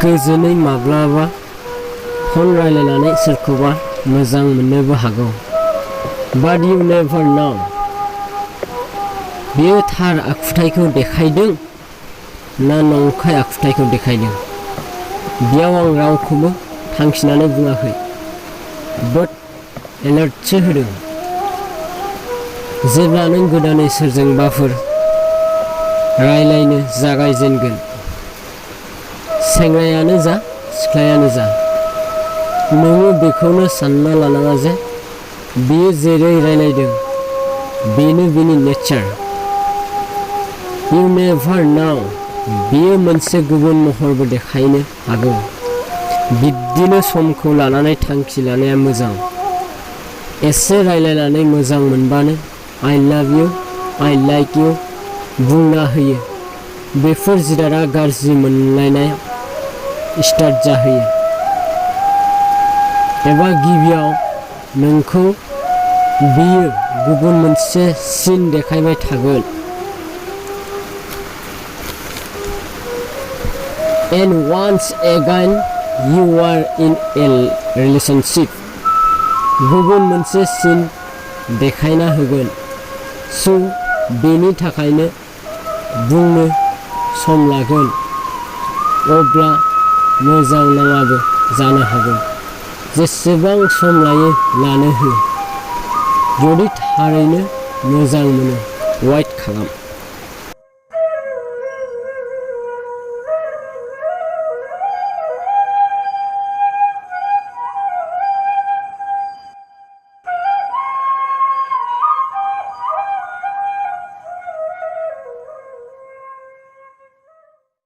गोजोनै माब्लाबा फन रायलायनानै सोरखौबा मोजां मोननोबो हागौ। But you never know. बियो थार आखुथायखौ देखायदों ना नंखाय आखुथायखौ देखायदों। बेयाव आं रावखौबो थांखिनानै बुङाखै, बाट एलार्टसो होदों। जेब्ला नों गोदानै सोरजोंबाफोर रायलायनो जागायजेनगोन, सेंग्रायानो जा सिख्लायानो जा, नोङो बेखौनो सानना लानाङा जे बियो जेरै रायलायदों बेनो बिनि नेचार। You never know. बियो मोनसे गुबुन महरबो देखायनो हागौ। बिब्दिनो समखौ लानानै थांखि लानाया मोजां। एसे रायलायनानै मोजां मोनबानो I love you, I like you बुंना होयो। बेफोर जिरादा गाज्रि मोनलायनाय स्टार्ट जाहोयो। एबा गिबियाव नोंखौ बियो गुबुन मोनसे सिन देखायबाय थागोन। And once again you are in a relationship. गुबुन मोनसे सिन देखायना होगोन। So बेनि थाखायनो बुंनो सम लागोन। अब्ला मोजां नाङाबो जानो हागौ। जेसेबां सम लायो लानो हो। जुदि थारैनो मोजां मोनो, वेट खालाम।